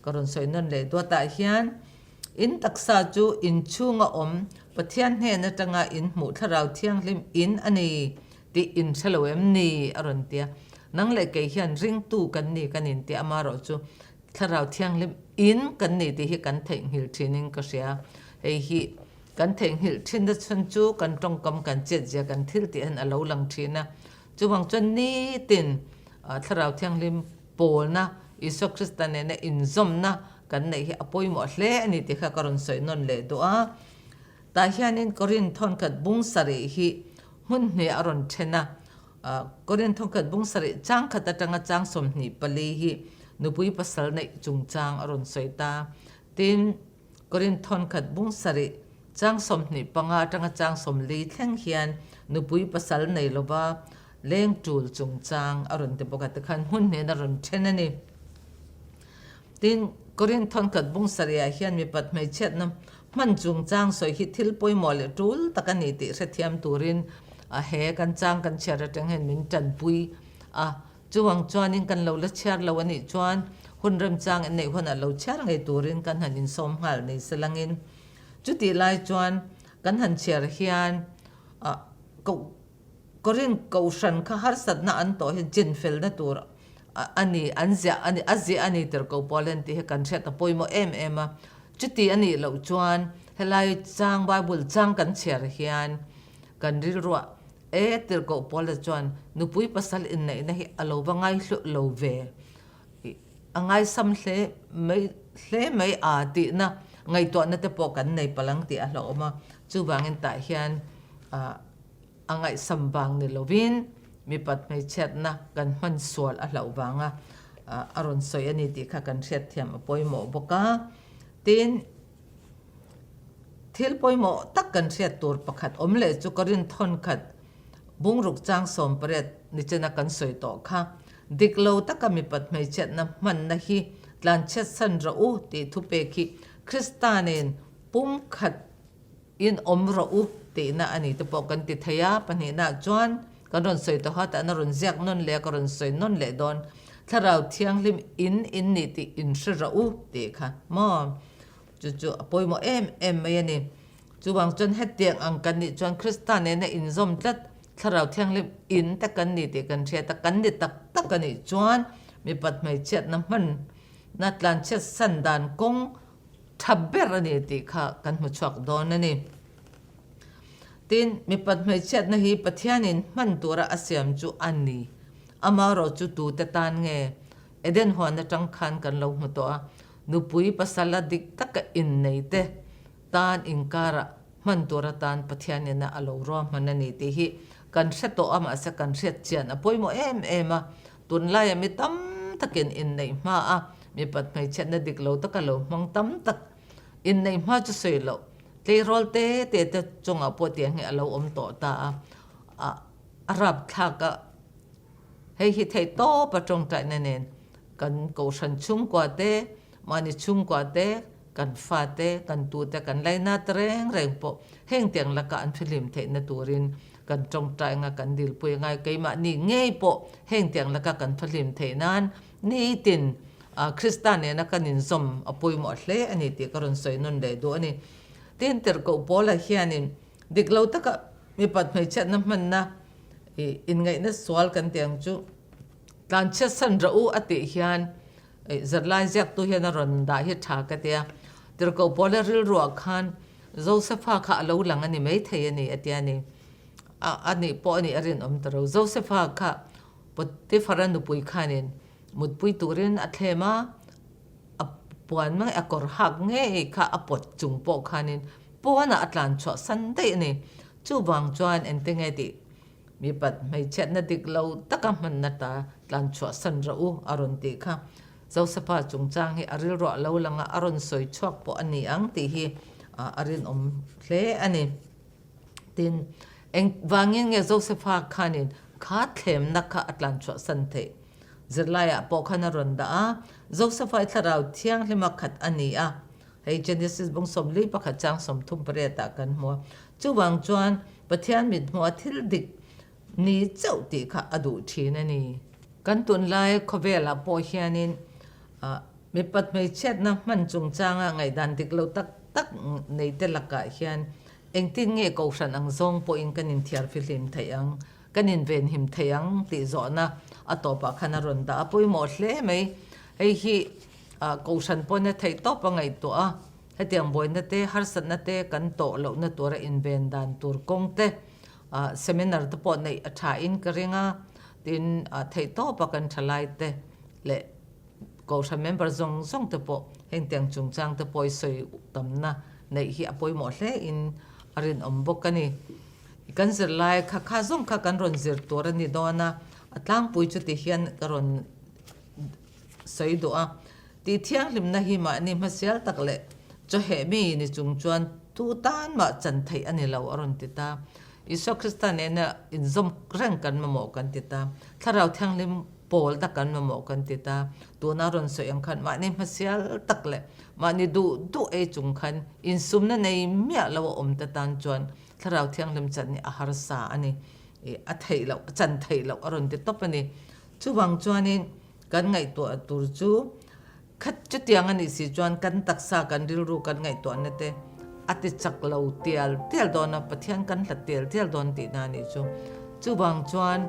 ka rawn sawi nawn leh duatah hian in taksa chu inchhunga awm Pathian hnen atanga in hmuh thlarau thianghlim in a ni tih in hre lo em ni? a rawn ti a. Nang leh kei hian ringtu kan ni kan inti a, amaherawh chu Thlarau Thianghlim in kan ni tih hi kan theihnghilh thinin ka hria. Hei hi kan theihnghilh thinna chhun chu kan tawngkam kan chetzia kan thil tih hian a lo lang thin a. Chuvang chuan nitin Thlarau Thianghlim pawlna, Isua Krista nena inzawmna kan neih hi a pawimawh hle a ni tih kha ka rawn sawi nawn leh duh a. Tah hianin Korinth thawnkhat bung sarih hi hmun hnih a rawn then a, Korinth thawnkhat bung sarih chang khat atanga chang 24 hi nupui pasal neih chungchang a rawn sawi ta. Tin, Korinth thawnkhat bung sarih chang 25 atanga chang 40 thleng hian nupui pasal nei lova leng tul chungchang a rawn ti bawk a, tikhan hmun hnihin a rawn then a ni. Tin, Korinth thawnkhat bung sarihah hian mipat hmeichhiatna. Hman chungchang sawi hi thil pawimawh leh tul tak a ni tih hrethiam turin he kan chang kan chhiar atang hian min tanpui a. Chuvang chuanin kan lo la chhiar lo a nih chuan hun remchang in neih hunah lo chhiar ngei turin kan han insawm nghal ni se langin chutih lai chuan kan han chhiar hian Korin kohhran kha harsatna an tawh hi chinfelna tur a ni, an ziah a ni, a ziah a ni tir ko pawl hian tih hi kan hriat a pawimawh em em a. Chuti a nih loh chuan helai chang Bible chang kan chhiar hian kan rilruah e tirhkoh Paula chuan nupui pasal inneihna hi a lo va ngaihluh lo ve, a ngaisam hle mai hle mai a tihna ngaihtuahna te pawh kan nei palh ang tih a hlauhawm a. Chuvangin tah hian ah. A ngaihsam vang ni lovin mipat hmeichhiatna kan hman sual a hlauh vanga a rawn sawi a ni tih kha kan hriatthiam a pawimawh bawk a. Tin, thil pawimawh tak kan hriat tur pakhat awm leh chu ka rinthawn khat bungruk chang 18 nichena kan sawi tawh kha dik lo taka mipat hmeichhiatna hmanna hi tlanchhiatsan rawh u tih thupek hi Krista nen pumkhat In awm rawh u tihna a ni te pawh kan ti thei a, pahnihnaah chuan kan rawn sawi tawh a, tahna rawn ziak nawn leh a ka rawn sawi nawn leh dawn. Thlarau Thianghlim in in nih tih in hre rawh u tih kha maw? Chu chu a pawimawh em em mai a ni. Chuvang chuan hetiang ang kan nih chuan Krista nena inzawm tlat Thlarau Thianghlim in te kan ni tih kan hriat a, kan ni tak tak a nih chuan mipat hmeichhiatna hmanna tlanchhiat san dan kawng tha ber a ni tih kha kan hmu chhuak dawn a ni. Tin, mipat hmeichhiatna hi Pathianin hman tura a siam chu a ni. Amaherawh chu tute tan nge? Eden huan atang khan kan lo hmu tawh a, nupui pasala dik taka innei te tan inkarah hman tur atan Pathianina a lo ruahman a ni tih hi kan hre tawh a, mahse kan hriat chian a pawimawh em em a. Tunlaia mi tam takin inneih hma a mipat hmeichhiatna dik lo taka lo hmang tam tak inneih hma chu sawi loh tleirawl te te te chungah pawh tiang hi a lo awm tawh ta a, a rapthlak a, hei hi theih tawp a tawngtaina nen kan kohhran chhungkua te, mahni chhungkua te, kan fate, kan tute, kan lainat reng reng pawh heng tiang laka an fihlim theihna turin kan tawngtai anga kan dilpui angai keimahni ngei pawh heng tiang laka kan fahlim theih nan nitin Krista nena kan inzawm a pawimawh hle a ni tih ka rawn sawi nawn leh duh a ni. Tin, Tirhkoh Paula hianin dik lo taka mipat hmeichhiatna hmanna inngaihna sual kan tih ang chu tlanchhiatsan rawh u a tih hian Zirlai ziaktu hian a rawn dah hi tha ka ti a, Tirhkoh Paula rilruah khan Josepha kha a lo lang a ni maithei a ni a ti a ni. A a nih pawh a nih a rinawm ta ro. Josepha kha Potiphara nupui khanin mutpui turin a thlem a, a puan mai a kawr hak ngei kha a pawt chung pawh khanin pawnah a tlan chhuah san daih a ni. Chuvang chuan engtinge tih Mipat hmeichhiatna dik lo taka hmanna ta tlan chhuahsan rawh u a rawn tih kha Josepha chungchang hi a rilruah lo lang a, a rawn sawi chhuak pawh a ni ang tih hi a rinawm hle a ni. Tin, eng vangin nge Josepha khanin kha thlemna kha a tlan chhuahsan theih? Zirlaiah pawh khan a rawn dah a, Josepha i thlarau thianghlima khat a ni a, Hei Genesis bung 41 chang 38 ah kan hmu a. Chuvang chuan Pathian mithmuh a thil dik ni chauh tih kha a duh thin a ni. Kan tunlai khawvelah pawh hianin mipat hmeichhiatna hman chungchanga ngaihdan dik lo tak tak nei te lakah hian engtin nge kohhran ang zawng pawhin kan inthiar fihlim theih ang, kan invenhim theih ang tih zawhna a tawpah khan a rawn dah a pawimawh hle mai. Hei hi Kohhran pawhna theih tawp a ngaihtuah a, hetiang buaina te, harsatna te kan tawh lohna tura inven dan tur kawng te, seminar te pawh neih a tha in ka ring a, tin theih tawp a kan thalai te leh Kohhran member zawng zawng te pawh hengtiang chungchang te pawh i sawi tamna neih hi a pawimawh hle in a rinawm bawk a ni. Kan zirlai kha kha zawng kha kan rawn zir tur a ni dawn a, a tlangpui chuti hian ka rawn sawi duh a, tih thianghlimna hi mahni hmasial tak leh chawheh mi ni chung chuan tu tan mah chan theih a ni lo a rawn ti ta. Isua Krista nena inzawm reng kan mamawh kan ti ta. Thlarau Thianghlim Pawlna kan mamawh kan ti ta. Tuna rawn sawi ang khan mahni hmasial tak leh mahni duh duh ei chung khan insumna nei miah lo a awm te tan chuan Thlarau Thianghlim chan hi a harsa a ni. Ih a theih loh, a chan theih loh a rawn ti tawp a ni. Chuvang chuanin kan ngaihtuah tur chu Khat chutiang a nih si chuan kan taksa kan rilru kan ngaihtuahna te a ti chak lo tial tial dawn a, Pathian kan hlat tial tial dawn tihna a nih chu. Chuvang chuan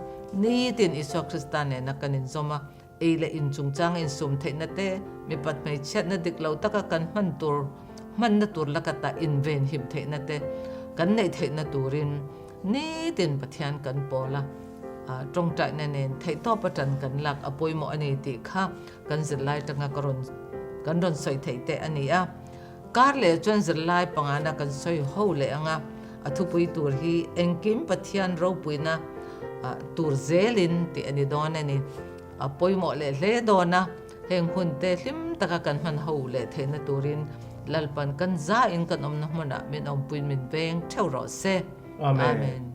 nitin Isua Krista nena kan inzawm a, ei leh in chungchanga insum theihna te, mipat hmeichhiatna dik lo taka kan hman tur hmanna tur lakata invenhim theihna te kan neih theihna turin Nitin Pathian kan pawl a, tawngtaina nen theihtawp atan kan lak a pawimawh a ni tih kha kan zirlai tanga ka rawn kan rawn sawi theih teh a ni a. Kar leh chuan zirlai pangana kan sawi ho leh ang a, a thupui tur hi engkim Pathian ropuina tur zelin tih a ni dawn a ni. A pawimawh leh hle dawn a, heng hun te hlim taka kan hman ho leh theihna turin Lalpan kan zain kan awmna hmunah min awmpuiin min veng theuh rawh se. Amen.